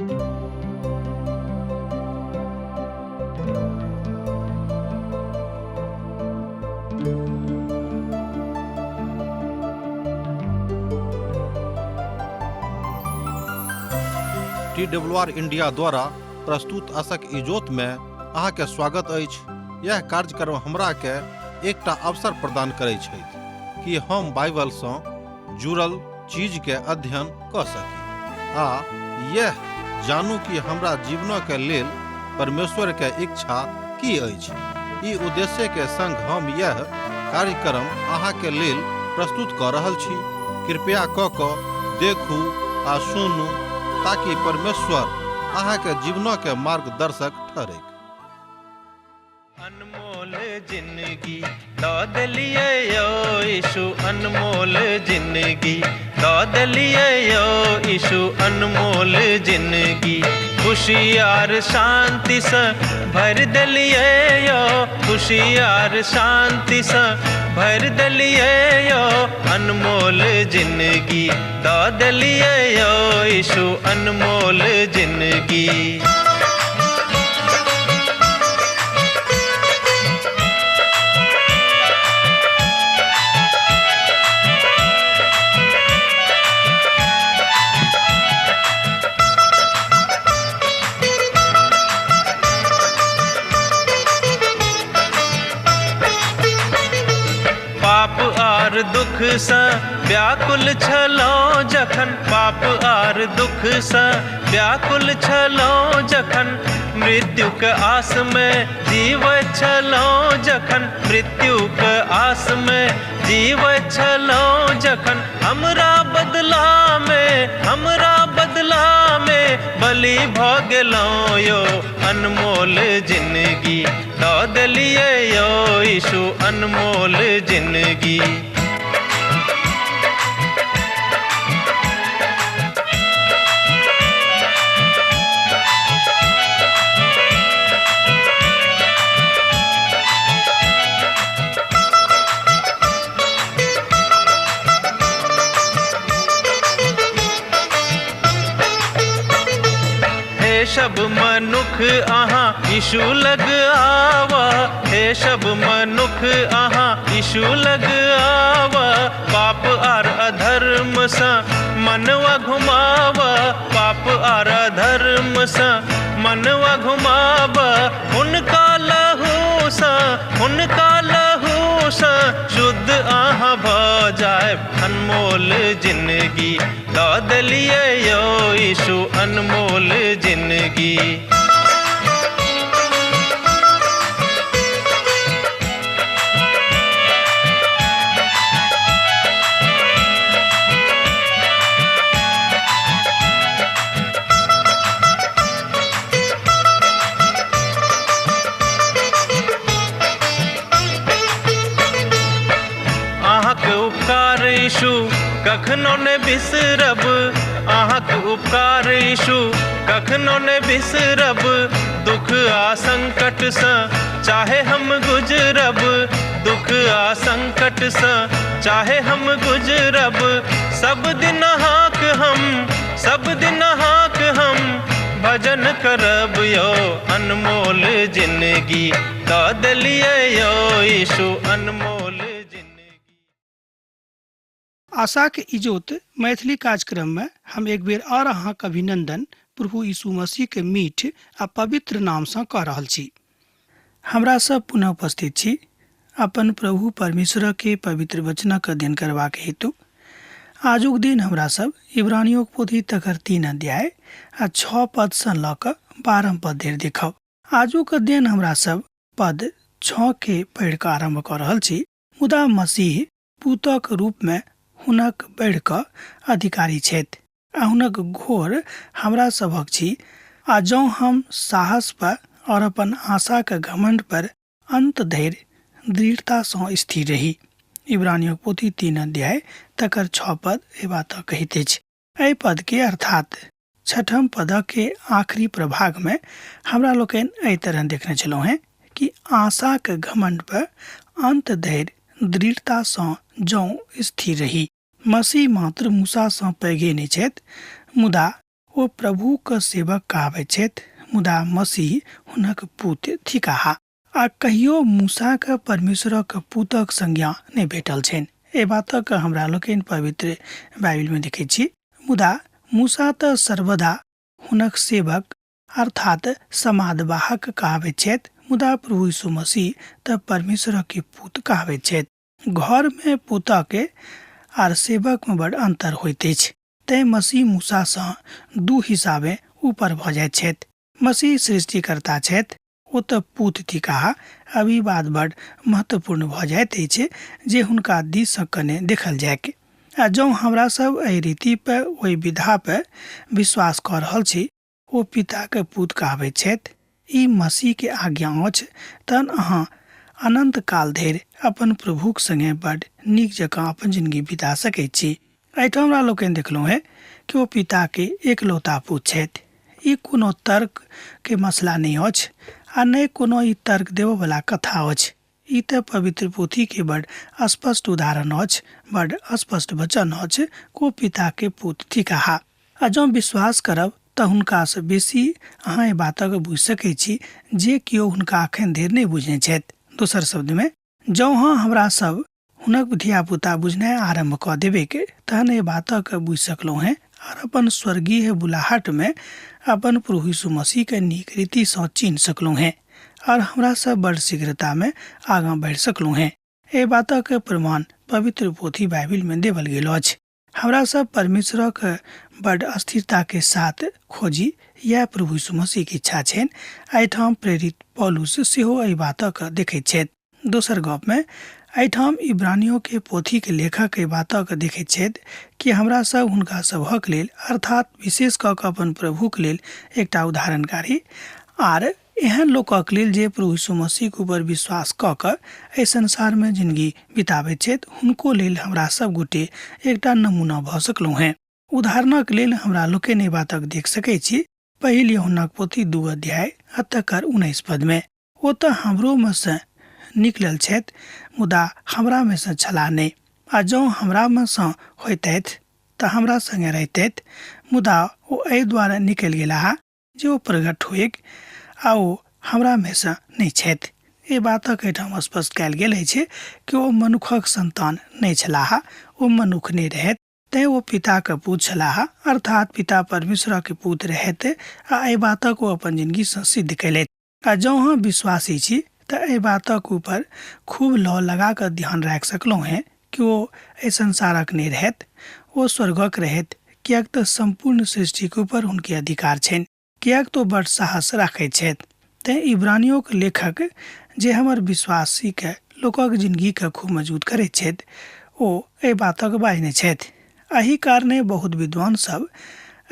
T W R India द्वारा प्रस्तुत असक इजोत में अहाँके स्वागत अछि। यह कार्यक्रम हमरा के एकटा अवसर प्रदान करै छथि कि हम बाइबल सँ जुड़ल चीज के अध्ययन क सकी आ यह जानू कि हमरा जीवन के लेल परमेश्वर के इच्छा की अछि। ई उद्देश्य के संग हम यह कार्यक्रम अहाँ के लेल प्रस्तुत क रहल छी। कृपया क क देखू आ सुनू ताकि परमेश्वर अहाँ के जीवन के मार्गदर्शक ठहरैक। अनमोल जिंदगी दऽ देलियै यौ यीशु, अनमोल जिंदगी दऽ देलियै यौ यीशु, अनमोल जिंदगी। खुशी आर शांतिसँ भरि देलियै यौ, खुशी आर शांतिसँ भरि देलियै यौ, अनमोल जिंदगी दऽ देलियै यौ यीशु, अनमोल जिंदगी। पाप आर दुखसँ व्याकुल छलहुँ जखन, पाप आर दुखसँ व्याकुल छलहुँ जखन, मृत्युक आसमे जीवैत छलहुँ जखन, मृत्युक आसमे जीवैत छलहुँ जखन, हमरा बदलामे, हमरा बदलामे बलि भऽ गेलहुँ यौ, अनमोल जिंदगी दऽ देलियै यौ यीशु, अनमोल जिंदगी। हे सब मनुख अहाँ यीशु लग आवा, हे सब मनुख अहाँ यीशु लग आवा, पाप आर अधर्म सँ मनवा घुमावा, पाप आर अधर्म सँ मनवा घुमावा, हुनका लहू सँ, हुनका लहू सँ शुद्ध अहाँ भऽ जायब, अनमोल जिंदगी दऽ देलियै यौ यीशु, अनमोल जिंदगी। अहाँके उपकार यीशु कखनो ने बिसरब, अहाँके उपकार यीशु कखनो ने बिसरब, दुख आ संकटसँ चाहे हम गुजरब, दुख आ संकटसँ चाहे हम गुजरब, सब दिन अहाँक हम, सब दिन अहाँक हम भजन करब यौ, अनमोल जिंदगी दऽ देलियै यौ यीशु, अनमोल जिंदगी। आशाक इजोत मैथिली कार्यक्रम में हम एक बेर और अहाँक अभिनंदन प्रभु यीशु मसीह के मीठ आ पवित्र नाम सँ कऽ रहल छी। हमरा सब पुनः उपस्थित छी अपन प्रभु परमेश्वर के पवित्र वचनक अध्ययन करबाक हेतु। आजुक दिन हमरा सब इब्रानियोक पोथी तकर 3 अध्याय आ 6 पद सँ लऽ कऽ 12 पद धरि देखब। आजुक अध्ययन हमरा सब पद 6 के पढ़ि कऽ आरम्भ कऽ रहल छी। मुदा मसीह पुतक रूप में हुनक बढ़ि कऽ अधिकारी छथि आ हुनक घोर हमरा सभक छी, आ जँ हम साहस पर और अपन आशाक घमंड पर अंत धरि दृढ़ता सँ स्थिर रही। इब्रानियों पोथी 3 अध्याय तकर 6 पद एहि बात कहैत अछि। एहि पद के अर्थात छठम पद के आखिरी प्रभाग में हमरा लोकनि एहि तरह देखने छलहुँ हेँ कि आशाक घमंड पर अंत धरि दृढ़ता सँ जँ स्थिर रही। मसीह मात्र मूसा सँ पैघे नहि छथि, मुदा ओ प्रभुक सेवक कहाबैत छथि, मुदा मसीह हुनक पूत थिकाह। आ कहियो मूसाक परमेश्वरक पूतक संज्ञा नहि भेटल छनि। एहि बातक हमरा लोकनि पवित्र बाइबिलमे देखैत छी। मुदा मूसा तऽ सर्वदा हुनक सेवक अर्थात समादवाहक कहाबैत छथि, मुदा प्रभु यीशु मसीह तऽ परमेश्वरक पूत कहाबैत छथि। घरमे पुतहके आर सेवकमे बड़ अन्तर होइत अछि। तेँ मसीह मूसासँ दू हिसाबे ऊपर भऽ जाइत छथि। मसीह सृष्टिकर्ता छथि, ओ तऽ पूत थिकाह। आब ई बात बड़ महत्वपूर्ण भऽ जाइत अछि जे हुनका दिससँ कने देखल जाइक। आ जँ हमरा सब एहि रीतिपर, ओहि विधापर विश्वास कऽ रहल छी, ओ पिताक पूत कहाबैत छथि, ई मसीहके आज्ञा अछि, तहन अहाँ अनन्त काल धरि अपन प्रभुक संगे बड़ नीक जकाँ अपन जिनगी बिता सकैत छी। एहिठाम हमरा लोकनि देखलहुँ हेँ कि ओ पिताके एकलौता पूत छथि। ई कोनो तर्कके मसला नहि अछि आ नहि कोनो ई तर्क देबऽवला कथा अछि। ई तऽ पवित्र पोथीके बड़ स्पष्ट उदाहरण अछि, बड़ स्पष्ट वचन अछि कि ओ पिताके पूत थिकाह। आ जँ विश्वास करब तऽ हुनकासँ बेसी अहाँ एहि बातक बुझि सकैत छी जे केओ हुनका एखन धरि नहि बुझने छथि। दोसर शब्दमे, जँ अहाँ हमरा सब हुनक धियापुता बुझनाइ आरम्भ कऽ देबैक तहन एहि बातक बुझि सकलहुँ हेँ आर अपन स्वर्गीय बुलाहटमे अपन प्रभु यीशु मसीहके नीक रीतिसँ चिन्ह सकलहुँ हेँ आर हमरा सब बड़ शीघ्रतामे आगाँ बढ़ि सकलहुँ हेँ। एहि बातक प्रमाण पवित्र पोथी बाइबिलमे देबल गेल अछि। हमरा सब परमेश्वरक बड अस्थिरता के साथ खोजी, यैह प्रभु यीशु मसीह के इच्छा छनि। एहिठाम प्रेरित पौलुस सेहो एहि बातक देखैत छथि। दोसर गप में एहिठाम इब्रानियों के पोथी के लेखक एहि बातक देखैत छथि कि हमरा सब हुनका सबहक लेल, अर्थात विशेष कऽ कऽ अपन प्रभुक लेल एकटा उदाहरणकारी आर एहन लोकक लेल जे प्रभु यीशु मसीहक ऊपर विश्वास कऽ कऽ एहि संसारमे जिनगी बिताबैत छथि, हुनको लेल हमरा सभ गोटे एकटा नमूना भऽ सकलहुँ हेँ। उदाहरणक लेल हमरा लोकनि एहि बातक देख सकैत छी पहिल यूहन्नाक पोथी 2 अध्याय आ तकर 19 पदमे। ओ तऽ हमरोमे सँ निकलल छथि, मुदा हमरामे सँ छलाह नहि। आ जँ हमरामे सँ होइतथि तऽ हमरा संगे रहितथि, मुदा ओ एहि द्वारे निकलि गेलाह जे ओ प्रगट होइक आ ओ हमरामे सँ नहि छथि। एहि बातक एहिठाम स्पष्ट कयल गेल अछि कि ओ मनुखक संतान नहि छलाह, ओ मनुख नहि रहथि, तेँ ओ पिताक पूत छलाह, अर्थात पिता परमेश्वरक पूत रहथि आ एहि बातक ओ अपन जिनगीसँ सिद्ध कयलथि। आ जँ अहाँ विश्वासी छी तऽ एहि बातक ऊपर खूब लौ लगा कऽ ध्यान राखि सकलहुँ हेँ कि ओ एहि संसारक नहि रहथि, ओ स्वर्गक रहथि, किएक तऽ सम्पूर्ण सृष्टिक ऊपर हुनके अधिकार छनि, किएक तऽ ओ बड़ साहस राखैत छथि। तेँ इब्रानियोक लेखक जे हमर विश्वासीक लोकक जिनगीकेँ खूब मजगूत करैत छथि, ओ एहि बातक बाजने छथि। एहि कारणे बहुत विद्वान सब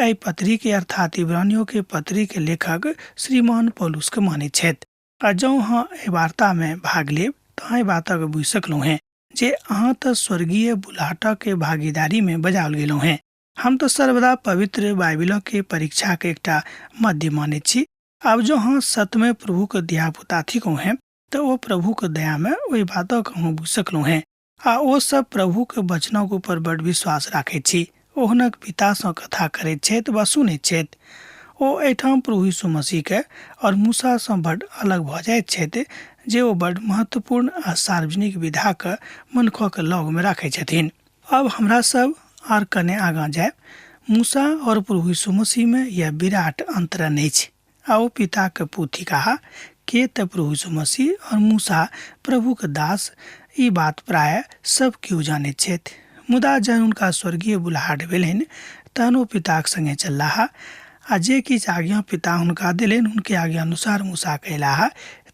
एहि पत्री के अर्थात इब्रानियों के पत्री के लेखक श्रीमान पौलुस के मानैत छथि। आ जँ अहाँ एहि वार्ता में भाग लेब तऽ एहि बातक बुझि सकलहुँ हेँ जे अहाँ तऽ स्वर्गीय बुलाहटक के भागीदारी में बजाओल गेलहुँ हेँ। हम तऽ सर्वदा पवित्र बाइबिलक के परीक्षा के एकटा मध्य मानैत छी। आब जँ अहाँ सतमे प्रभुक धियापुता थिकहुँ हेँ तऽ ओ प्रभुक दया में ओहि बातक अहाँ बुझि सकलहुँ हेँ। आ ओ सब प्रभुक वचनक ऊपर बड विश्वास राखैत छी। ओ हुनक पितासँ कथा करैत छथि वा सुनैत छथि। ओ एहिठाम प्रभु यीशु मसीहके और मूसासँ बड अलग भऽ जाइत छथि जे ओ बड महत्वपूर्ण आ सार्वजनिक विधाक मनुखक लगमे राखैत छथिन। अब हमरा सब आर कने आगाँ जायब। मूसा और प्रभु यीशु मसीहमे यैह विराट अंतरन अछि। आ ओ पिताक पूत थिकाह, के तऽ प्रभु यीशु मसीह और मूसा प्रभुक दास, ई बात प्रायः सब केओ जानैत छथि। मुदा जहन हुनका स्वर्गीय बुलाहट भेलनि तहन ओ पिताक संगे चललाह आ जे किछु आज्ञा पिता हुनका देलनि हुनके आज्ञा अनुसार मूसा कयलाह,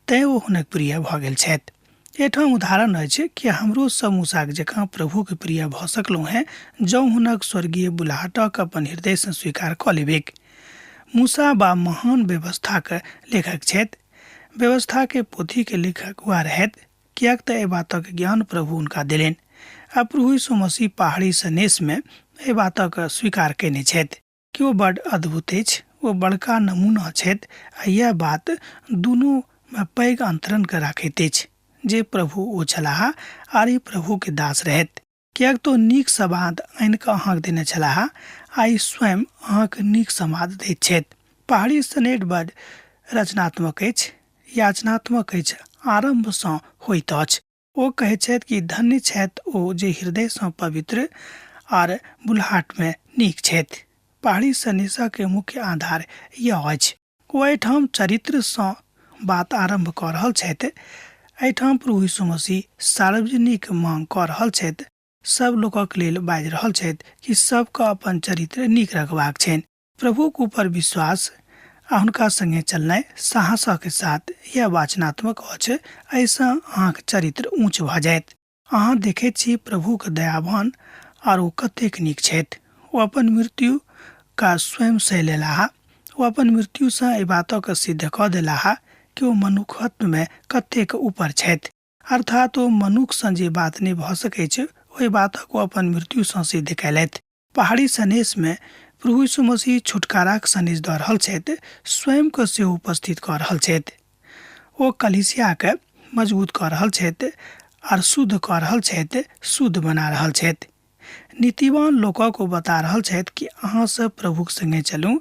तेँ ओ हुनक प्रिय भऽ गेल छथि। एहिठाम उदाहरण अछि कि हमरो सब मूसाक जकाँ प्रभुक प्रिय भऽ सकलहुँ हेँ जँ हुनक स्वर्गीय बुलाहटक अपन हृदयसँ स्वीकार कऽ लेबैक। मूसा बा महान व्यवस्थाक लेखक छथि। व्यवस्थाके पोथीके लेखक वएह रहथि, किएक तऽ एहि बातक ज्ञान प्रभु हुनका देलनि। आ प्रभु यीशु मसीह पहाड़ी सनेशमे एहि बातक स्वीकार कयने छथि कि ओ बड अद्भुत अछि, ओ बड़का नमूना छथि आ यैह बात दुनूमे पैघ अंतरनके राखैत अछि जे प्रभु ओ छलाह आर ई प्रभुके दास रहथि। किएक तऽ ओ नीक समाद आनि कऽ अहाँके देने छलाह, आइ स्वयं अहाँके नीक समाद दैत छथि। पहाड़ी सनेट बड रचनात्मक अछि, याचनात्मक अछि, आरम्भसँ होइत अछि। ओ कहैत छथि कि धन्य छथि ओ जे हृदयसँ पवित्र आर बुल्हाटमे नीक छथि। पहाड़ी सनेसके मुख्य आधार यह अछि। ओ एहिठाम चरित्रसँ बात आरम्भ कऽ रहल छथि। एहिठाम प्रभु यीशु मसीह सार्वजनिक मांग कऽ रहल छथि, सब लोकक लेल बाजि रहल छथि कि सबके अपन चरित्र नीक रखबाक छनि। प्रभुक ऊपर विश्वास आ हुनका संगे चलनाइ साहसक साथ यह वाचनात्मक अछि। एहिसँ अहाँक चरित्र ऊँच भऽ जायत। अहाँ देखैत छी प्रभुक दयावान आर ओ कतेक नीक छथि। ओ अपन मृत्यु का स्वयं सहि लेलाह। ओ अपन मृत्युसँ एहि बातक सिद्ध कऽ देलाह कि ओ मनुखत्वमे कतेक ऊपर छथि। अर्थात ओ मनुखसँ जे बात नहि भऽ सकैछ ओहि बातक ओ अपन मृत्युसँ सिद्ध कयलथि। पहाड़ी सनेसमे प्रभु यीशु मसीह छुटकाराक सनेस दऽ रहल छथि, स्वयंके सेहो उपस्थित कऽ रहल छथि। ओ कलीसियाके मजबूत कऽ रहल छथि आर शुद्ध कऽ रहल छथि, शुद्ध बना रहल छथि। नीतिवान लोकक ओ बता रहल छथि कि अहाँ सब प्रभुक संगे चलू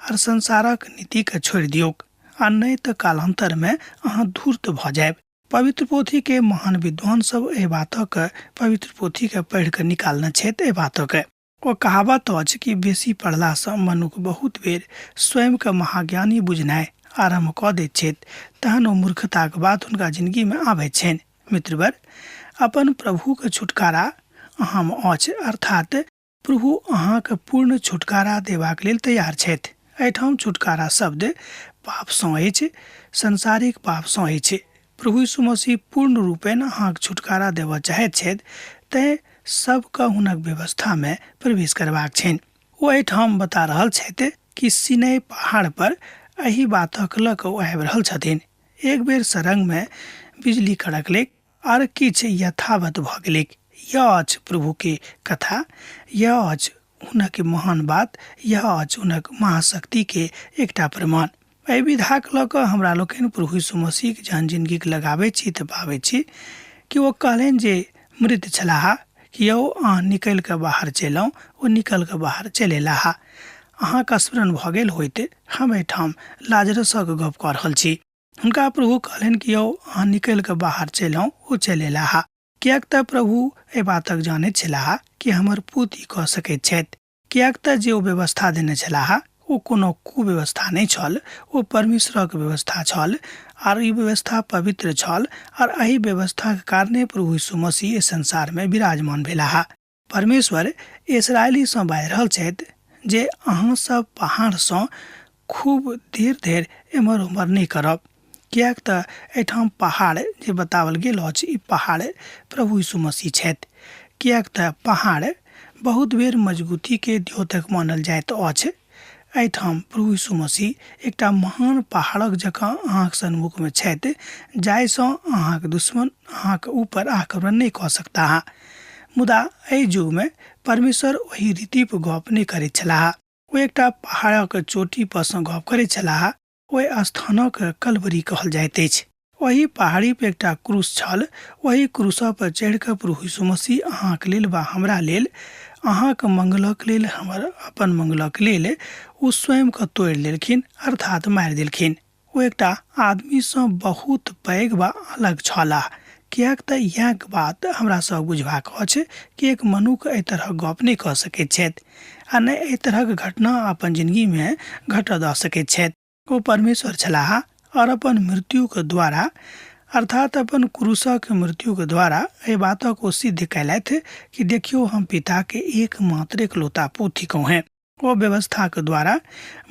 आर संसारक नीतिके छोड़ि दियौक आ नहि तऽ कालान्तरमे अहाँ धूर्त भऽ जायब। पवित्र पोथीके महान विद्वान सब एहि बातक पवित्र पोथीके पढ़ि कऽ निकालने छथि एहि बातक। ओ कहावत अछि कि बेसी पढ़लासँ मनुख बहुत बेर स्वयंके महाज्ञानी बुझनाइ आरम्भ कऽ दैत छथि, तहन ओ मूर्खताक बात हुनका जिनगीमे आबैत छनि। मित्रवर, अपन प्रभुके छुटकारा अहाँमे अछि, अर्थात प्रभु अहाँके पूर्ण छुटकारा देबाक लेल तैयार छथि। एहिठाम छुटकारा शब्द पापसँ अछि, संसारिक पापसँ अछि। प्रभु यीशु मसीह पूर्ण रूपेण अहाँक छुटकारा देबऽ चाहैत छथि, तेँ सबके हुनक व्यवस्थामे प्रवेश करबाक छनि। ओ एहिठाम बता रहल छथि कि सिनै पहाड़ पर एहि बातक लऽ कऽ ओ आबि रहल छथिन। एक बेर सरंगमे बिजली कड़कलैक आर किछु यथावत भऽ गेलैक। यह अछि प्रभुके कथा, यह अछि हुनक महान बात, यह अछि हुनक महाशक्तिके एकटा प्रमाण। एहि विधाक लऽ कऽ हमरा लोकनि प्रभु यीशु मसीहक जहन जिनगीक लगाबै छी तऽ पाबै छी कि ओ कहलनि जे मृत छलाह कि यौ अहाँ निकलि कऽ बाहर चलि आउ, ओ निकलि कऽ बाहर चलि अयलाह। अहाँके स्मरण भऽ गेल होइत हम एहिठाम लाजरसक गप कऽ रहल छी। हुनका प्रभु कहलनि कि यौ अहाँ निकलि कऽ बाहर चलि आउ, ओ चलि अयलाह। किएक तऽ प्रभु एहि बातक जानैत छलाह कि हमर पूत ई कऽ सकैत छथि। किएक तऽ जे ओ व्यवस्था देने छलाह ओ कोनो कुव्यवस्था नहि छल, ओ परमेश्वरक व्यवस्था छल आर ई व्यवस्था पवित्र छल आर एहि व्यवस्थाक कारणे प्रभु यीशु मसीह एहि संसारमे विराजमान भेलाह। परमेश्वर इसराइलीसँ बाजि रहल छथि जे अहाँ सब पहाड़सँ खूब देर धरि एम्हर ओम्हर नहि करब, किएक तऽ एहिठाम पहाड़ जे बताओल गेल अछि ई पहाड़ प्रभु यीशु मसीह छथि। किएक तऽ पहाड़ बहुत बेर मजबूतीके द्योतक मानल जाइत अछि। एहिठाम प्रभु यीशु मसीह एकटा महान पहाड़क जकाँ अहाँक सन्मुखमे छथि, जाहिसँ अहाँक दुश्मन अहाँक ऊपर आक्रमण नहि कऽ सकताह। मुदा एहि युगमे परमेश्वर ओहि रीतिपर गप नहि करैत छलाह। ओ एकटा पहाड़क चोटी पर सँ गप करैत छलाह। ओहि स्थानक कलवरी कहल जाइत अछि। ओहि पहाड़ी पर एकटा क्रूस छल। ओहि क्रूस पर चढ़ि कऽ प्रभु यीशु मसीह अहाँक लेल वा हमरा लेल, अहाँक मंगलक लेल, हमर अपन मंगलक लेल ओ स्वयं के तोड़ि लेलखिन, अर्थात मारि देलखिन। ओ एकटा आदमीसँ बहुत पैघ वा अलग छलाह, किएक तऽ इएह बात हमरा सभ बुझबाक अछि कि एक मनुख एहि तरहक गप नहि कऽ सकैत छथि आ नहि एहि तरहक घटना अपन जिनगीमे घटऽ दऽ सकैत छथि। ओ परमेश्वर छलाह आओर अपन मृत्युक द्वारा, अर्थात अपन क्रूसक मृत्युक द्वारा एहि बातक ओ सिद्ध कयलथि कि देखियौ हम पिताके एकमात्र एकलौता पुत्र थिकहुँ हेँ। ओ व्यवस्थाक द्वारा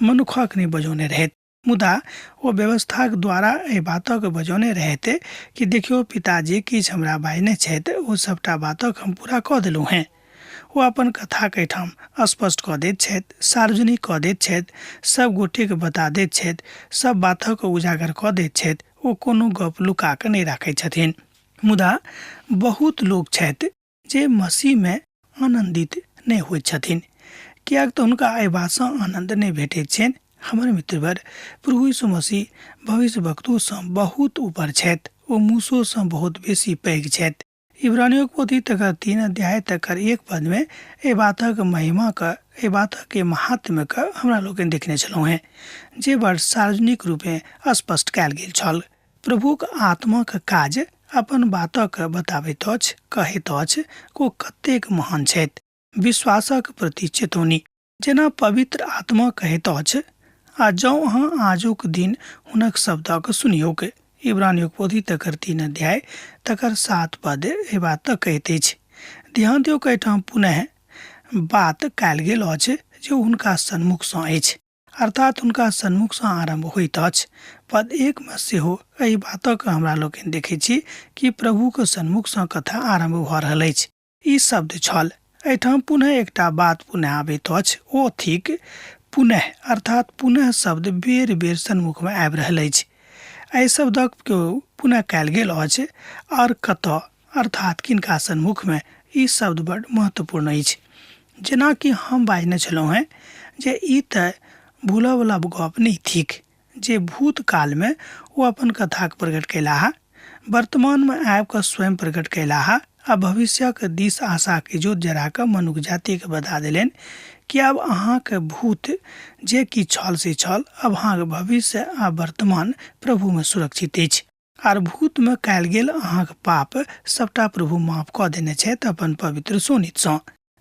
मनुखक नहि बजौने रहथि, मुदा ओ व्यवस्थाक द्वारा एहि बातक बजौने रहथि कि देखियौ पिता जे किछु हमरा बाजने छथि ओ सभटा बातक हम पूरा कऽ देलहुँ हेँ। ओ अपन कथाक एहिठाम स्पष्ट कऽ दैत छथि, सार्वजनिक कऽ दैत छथि, सभ गोटेकेँ बता दैत छथि, सभ बातक उजागर कऽ दैत छथि, ओ कोनो गप लुका कऽ नहि राखैत छथिन। मुदा बहुत लोक छथि जे मसीहमे आनन्दित नहि होइत छथिन, किएक तऽ हुनका एहि बातसँ आनन्द नहि भेटैत छनि। हमर मित्रवर, प्रभु यीशु मसीह भविष्यवक्तोसँ बहुत ऊपर छथि, ओ मूसोसँ बहुत बेसी पैघ छथि। इब्रानियोक पोथी तकर 3 अध्याय तकर 1 पदमे एहि बातक महिमाके, एहि बातक महात्म्यके हमरा लोकनि देखने छलहुँ हेँ, जे बड़ सार्वजनिक रूपे स्पष्ट कयल गेल छल। प्रभुक आत्माक काज अपन बातक बताबैत अछि, कहैत अछि ओ कतेक महान छथि। विश्वासक प्रति चेतौनी, जेना पवित्र आत्मा कहैत अछि, आ जँ अहाँ आजुक दिन हुनक शब्दक सुनियौक। इब्रानियोक पोथी तकर 3 अध्याय तकर 7 पद एहि बात कहैत अछि। ध्यान दियौक, एहिठाम पुनः बात कयल गेल अछि जे हुनका सन्मुखसँ अछि, अर्थात हुनका सन्मुखसँ आरम्भ होइत अछि। पद 1 मे सेहो एहि बातक हमरा लोकनि देखैत छी कि प्रभुक सन्मुखसँ कथा आरम्भ भऽ रहल अछि। ई शब्द छल। एहिठाम पुनः एकटा बात पुनः आबैत अछि, ओ थिक पुनः, अर्थात पुनः शब्द बेर बेर सन्मुखमे आबि रहल अछि। एहि शब्दक प्रयोग पुनः कयल गेल अछि आओर कतऽ, अर्थात किनका सन्मुखमे, ई शब्द बड महत्वपूर्ण अछि। जेनाकि हम बाजने छलहुँ हेँ जे ई तऽ भूलऽवला गप नहि थिक जे भूतकालमे ओ अपन कथाके प्रकट कयलाह, वर्तमानमे आबि कऽ स्वयं प्रकट कयलाह आ भविष्यक दिस आशाके इजोत जरा कऽ मनुख जातिके बता देलनि कि आब अहाँके भूत जे कि छल से छल, आब अहाँके भविष्य आ वर्तमान प्रभुमे सुरक्षित अछि। आर भूतमे कयल गेल अहाँके पाप सबटा प्रभु माफ कऽ देने छथि अपन पवित्र शोणितसँ।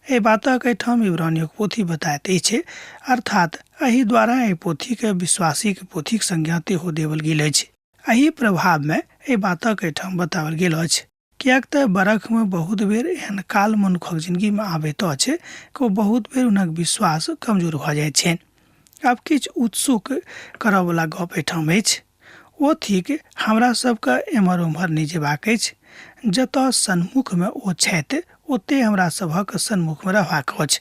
एहि बातक एहिठाम इब्रानियोक पोथी बताइत अछि, अर्थात एहि द्वारा एहि पोथीके विश्वासीके पोथीक संज्ञा सेहो देवल गेल अछि। एहि प्रभावमे एहि बातक एहिठाम बताओल गेल अछि, किएक तऽ बरखमे बहुत बेर एहन काल मनुखक जिनगीमे आबैत अछि कि ओ बहुत बेर हुनक विश्वास कमजोर भऽ जाइत छनि। आब किछु उत्सुक करऽवला गप एहिठाम अछि, ओ थिक हमरा सबके एम्हर ओम्हर नहि जेबाक अछि, जतऽ सन्मुखमे ओ छथि ओतहि हमरा सभक सन्मुखमे रहबाक अछि।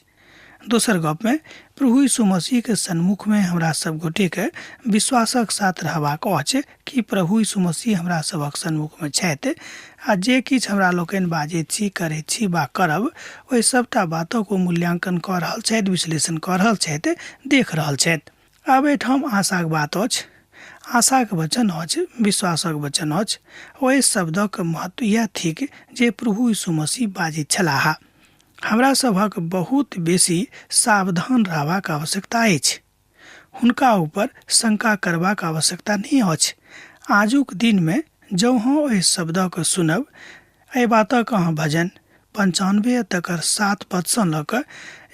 दोसर गपमे प्रभु यीशु मसीहके सन्मुखमे हमरा सब गोटेके विश्वासक साथ रहबाक अछि कि प्रभु यीशु मसीह हमरा सभक सन्मुखमे छथि आ जे किछु हमरा लोकनि बाजैत छी, करैत छी वा करब, ओहि सबटा बातक ओ मूल्यांकन कऽ रहल छथि, विश्लेषण कऽ रहल छथि, देख रहल छथि। आब एहिठाम आशाक बात अछि, आशाक वचन अछि, विश्वासक वचन अछि। ओहि शब्दक महत्व इएह थिक जे प्रभु यीशु मसीह बाजैत छलाह। हमरा सभक बहुत बेसी सावधान रहबाक आवश्यकता अछि। हुनका ऊपर शंका करबाक आवश्यकता नहि अछि। आजुक दिनमे जँ अहाँ ओहि शब्दक सुनब, एहि बातक अहाँ भजन 95 तकर 7 पदसँ लऽ कऽ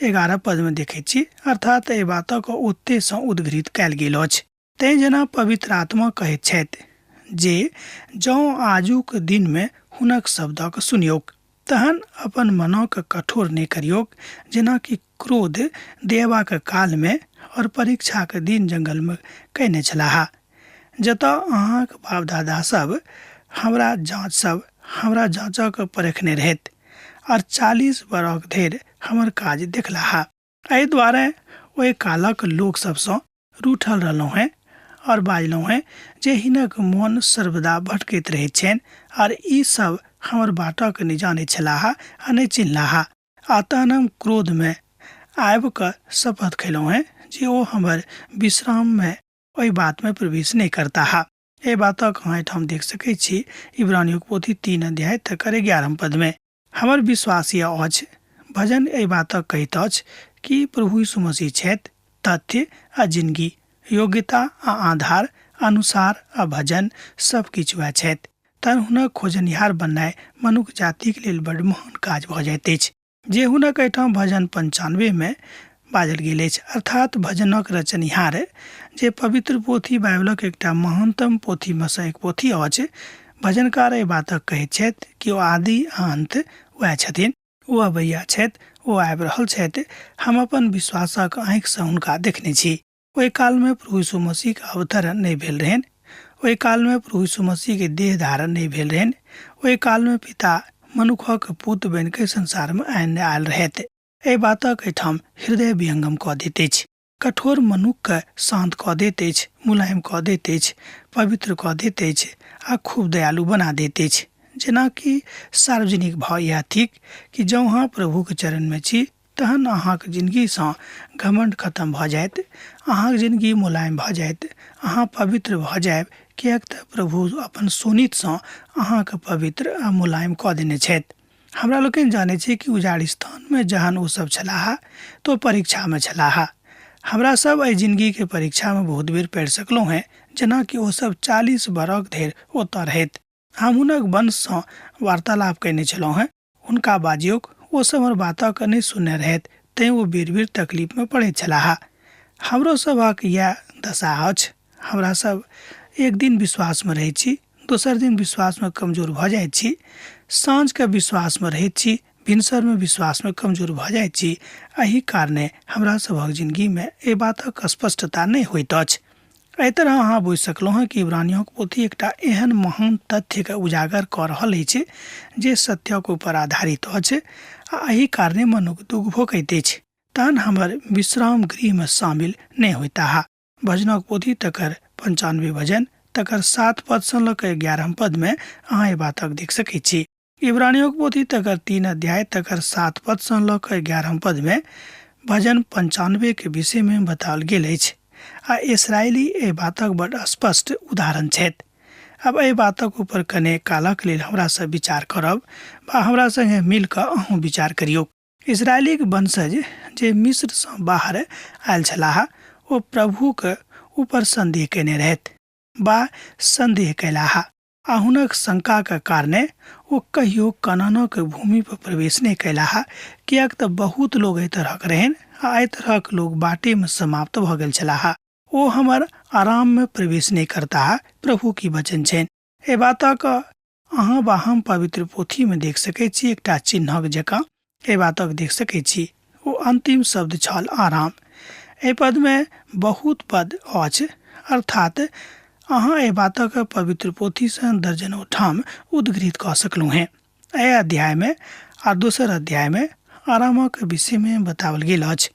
11 पदमे देखैत छी, अर्थात एहि बातक ओतेसँ उद्घृत कयल गेल अछि। तैँ जेना पवित्र आत्मा कहैत छथि जे जँ आजुक दिनमे हुनक शब्दक सुनियौक, तहन अपन मनक कठोर नहि करियौक, जेनाकि क्रोध देबाक कालमे और परीक्षाक दिन जंगलमे कयने छलाह, जतऽ अहाँक बाप दादा सब हमरा जाँच सब हमरा जाँचक परखने रहैत और 40 बरख धरि हमर काज देखलाह। एहि दुआरे ओहि कालक लोक सबसँ रूठल रहलहुँ हेँ और बाजलहुँ हेँ जे हिनक मोन सर्वदा भटकैत रहैत छनि और ई सब हमर बाटक नहि जानैत छलाह आ नहि चिन्हलाह। आ तहन हम क्रोधमे आबि कऽ शपथ खयलहुँ हेँ जे ओ हमर विश्राममे ओहि बातमे प्रवेश नहि करताह। एहि बातक अहाँ एहिठाम देख सकैत छी इब्रानियोक पोथी 3 अध्याय तकर 11 पदमे। हमर विश्वास यह अछि, भजन एहि बातक कहैत अछि कि प्रभु यीशु मसीह छथि तथ्य आ जिनगी, योग्यता आ आधार, अनुसार आ भजन सब किछु वएह छथि। तहन हुनक खोजनिहार बननाइ मनुख जातिक लेल बड महान काज भऽ जाइत अछि, जे हुनक एहिठाम भजन 95 मे बाजल गेल अछि। अर्थात भजनक रचनिहार जे पवित्र पोथी बाइबलक एकटा महानतम पोथीमे सँ एक पोथी अछि, भजनकार एहि बातक कहैत छथि कि ओ आदि आ अन्त वएह छथिन। ओ अबैया छथि, ओ आबि रहल छथि। हम अपन विश्वासक आँखिसँ हुनका देखने छी। ओहि कालमे प्रभु यीशु मसीहके अवतरण नहि भेल रहनि, ओहि कालमे प्रभु यीशु मसीहके देह धारण नहि भेल रहनि, ओहि कालमे पिता मनुखक पुत बनि कऽ संसारमे आयल रहथि। एहि बातक एहिठाम हृदय विहंगम कऽ दैत अछि, कठोर मनुखके शान्त कऽ दैत अछि, मुलायम कऽ दैत अछि, पवित्र कऽ दैत अछि आ खूब दयालु बना दैत अछि। जेनाकि सार्वजनिक भाव इएह थिक कि जँ अहाँ प्रभुके चरणमे छी तहन अहाँक जिनगीसँ घमण्ड खतम भऽ जायत, अहाँक जिनगी मुलायम भऽ जायत, अहाँ पवित्र भऽ जायब, किएक तऽ प्रभु अपन शोणितसँ अहाँके पवित्र आ मुलायम कऽ देने छथि। हमरा लोकनि जानै छी कि उजाड़ स्थानमे जहन ओ सब छलाह तऽ ओ परीक्षामे छलाह। हमरा सब एहि जिनगीके परीक्षामे बहुत बेर पढ़ि सकलहुँ हेँ, जेना कि ओ सब 40 बरख धरि ओतऽ रहैत। हम हुनक वंशसँ वार्तालाप कयने छलहुँ हेँ। हुनका बाजियोक ओ सब हमर बातक नहि सुनने रहथि, तेँ ओ बेर-बेर तकलीफमे पड़ैत छलाह। हमरो सभक इएह दशा अछि। हमरा सब एक दिन विश्वासमे रहैत छी, दोसर दिन विश्वासमे कमजोर भऽ जाइत छी। साँझके विश्वासमे रहैत छी, भिनसरमे विश्वासमे कमजोर भऽ जाइत छी। एहि कारणे हमरा सभक जिनगीमे एहि बातक स्पष्टता नहि होइत अछि। एहि तरह अहाँ बुझि सकलहुँ हेँ कि इब्रानियोक पोथी एकटा एहन महान तथ्यके उजागर कऽ रहल अछि जे सत्यक ऊपर आधारित अछि आ एहि कारणे मनुख दुख भोगैत अछि। तहन हमर विश्राम गृहमे शामिल नहि होइताह। भजनक पोथी तकर 95 भजन तकर 7 पदसँ लऽ कऽ 11 पदमे अहाँ एहि बातक देख सकैत छी। इब्रानियोक पोथी तकर 3 अध्याय तकर 7 पदसँ लऽ कऽ 11 पदमे भजन 95 के विषयमे बताओल गेल अछि आ इसराइली एहि बातक बड स्पष्ट उदाहरण छथि। आब एहि बातक ऊपर कने कालक लेल हमरासँ विचार करब वा हमरा संगे मिल कऽ अहूँ विचार करियौ। इसराइलीक वंशज जे मिस्रसँ बाहर आयल छलाह ओ प्रभुक ऊपर सन्देह कयने रहथि वा सन्देह कयलाह आ हुनक शंकाक कारणे ओ कहियो कनानक भूमि पर प्रवेश नहि कयलाह, किएक तँ बहुत लोक एहि तरहक रहनि आ एहि तरहक लोक बाटेमे समाप्त भऽ गेल छलाह। ओ हमर आराममे प्रवेश नहि करताह, प्रभुक ई वचन छनि। एहि बातक अहाँ वा हम पवित्र पोथीमे देख सकैत छी, एकटा चिन्हक जकाँ एहि बातक देख सकैत छी। ओ अन्तिम शब्द छल आराम। एहि पदमे बहुत पद अछि, अर्थात अहाँ एहि बातक पवित्र पोथीसँ दर्जनों ठाम उद्घृत कऽ सकलहुँ हेँ। एहि अध्यायमे आ दोसर अध्यायमे आरामक विषयमे बताओल गेल अछि,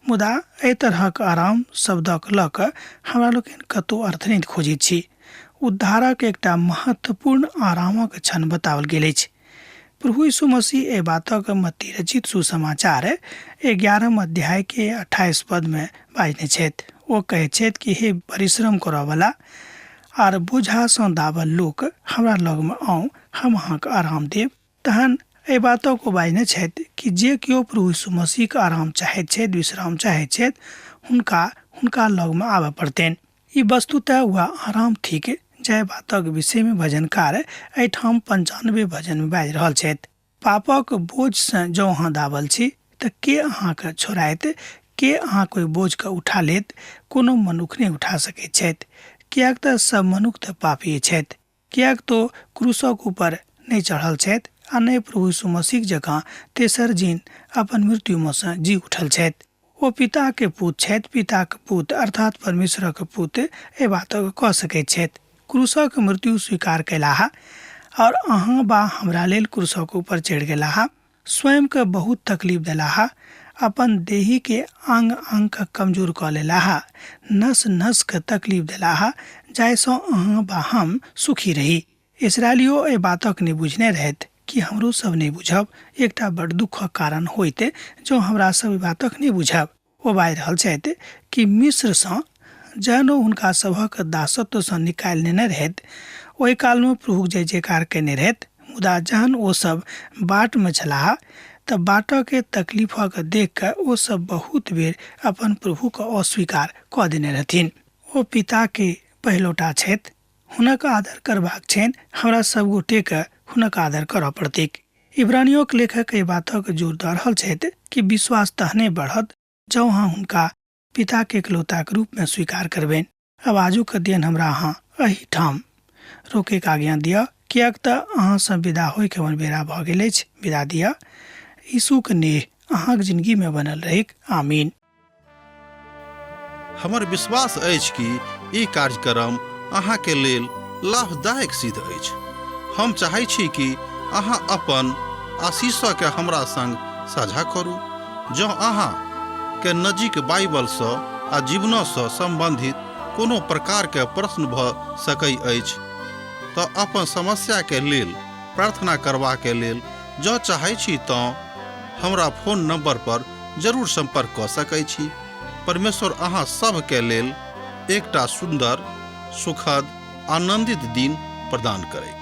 मुदा एहि तरहक आराम शब्दक लऽ कऽ हमरा लोकनि कतहु अर्थ नहि खोजैत छी। उद्धारक एकटा महत्वपूर्ण आरामक क्षण बताओल गेल अछि। प्रभु यीशु मसीह एहि बातक मत्ती रचित सुसमाचार 11 अध्याय के 28 पद में बाजने छथि। ओ कहैत छथि कि हे परिश्रम करऽवला आर बोझासँ दाबल लोक, हमरा लगमे आउ, हम अहाँके आराम देब। तहन एहि बातक ओ बाजने छथि कि जे केओ प्रभु यीशु मसीहके आराम चाहैत छथि, विश्राम चाहैत छथि, हुनका हुनका लगमे आबऽ पड़तनि। ई वस्तुतः वएह आराम थिक जाहि बातक विषयमे भजनकार एहिठाम 95 भजनमे बाजि रहल छथि। पापक बोझसँ जँ अहाँ दाबल छी तऽ के अहाँकेँ छोड़ायत, के अहाँक ओहि बोझकेँ उठा लेत? कोनो मनुख नहि उठा सकैत छथि, किएक तऽ सभ मनुख तऽ पापिये छथि। किएक तऽ क्रूसक ऊपर नहि चढ़ल छथि आ नहि प्रभु यीशु मसीह जकाँ तेसर दिन अपन मृत्युमे सँ जी उठल छथि। ओ पिताके पुत छथि, पिताक पुत अर्थात परमेश्वरक पुत एहि बातक कऽ सकैत छथि। क्रूसक मृत्यु स्वीकार कयलाह आओर अहाँ वा हमरा लेल क्रूसक ऊपर चढ़ि गेलाह, स्वयंके बहुत तकलीफ देलाह, अपन देहीके आंग आंगके कमजोर कऽ लेलाह, नस नसके तकलीफ देलाह, जाहिसँ अहाँ वा हम सुखी रही। इसराइलियो एहि बातक नहि बुझने रहथि कि हमरो सब नहि बुझब एकटा बड़ दुःखक कारण होइत जँ हमरा सब एहि बातक नहि बुझब। ओ बाजि रहल छथि कि मिस्रसँ जहन ओ हुनका सभक दासत्वसँ निकालि नेने रहथि, ओहि कालमे प्रभुक जय जयकार कयने रहथि, मुदा जहन ओ सब बाटमे छलाह तऽ बाटके तकलीफक देख कऽ ओ सब बहुत बेर अपन प्रभुके अस्वीकार कऽ देने रहथिन। ओ पिताके पहिलौटा छथि, हुनक आदर करबाक छनि, हमरा सब गोटेके हुनक आदर करऽ पड़तैक। इब्रानियोक लेखक एहि बातक जोर दऽ रहल छथि कि विश्वास तहने बढ़त जँ अहाँ हुनका पिताके इकलौताक रूपमे स्वीकार करबनि। आब आजुक अध्ययन हमरा अहाँ एहिठाम रोकैक आज्ञा दिअ, किएक तऽ अहाँसँ विदा होइके हमर बेरा भऽ गेल अछि। विदा दिअ। यीशुक नेह अहाँक जिनगीमे बनल रहैक। आमीन। हमर विश्वास अछि कि ई कार्यक्रम अहाँके लेल लाभदायक सिद्ध अछि। हम चाहै छी कि अहाँ अपन आशीषके हमरा संग साझा करू। जँ अहाँ के नजीक बाइबलसँ आ जीवनसँ सम्बन्धित कोनो प्रकारके प्रश्न भऽ सकै अछि तऽ अपन समस्याके लेल प्रार्थना करबाके लेल जँ चाहै छी तँ हमरा फोन नंबर पर जरूर संपर्क कऽ सकै छी। परमेश्वर अहाँ सभके लेल एकटा सुन्दर, सुखद, आनंदित दिन प्रदान करैत।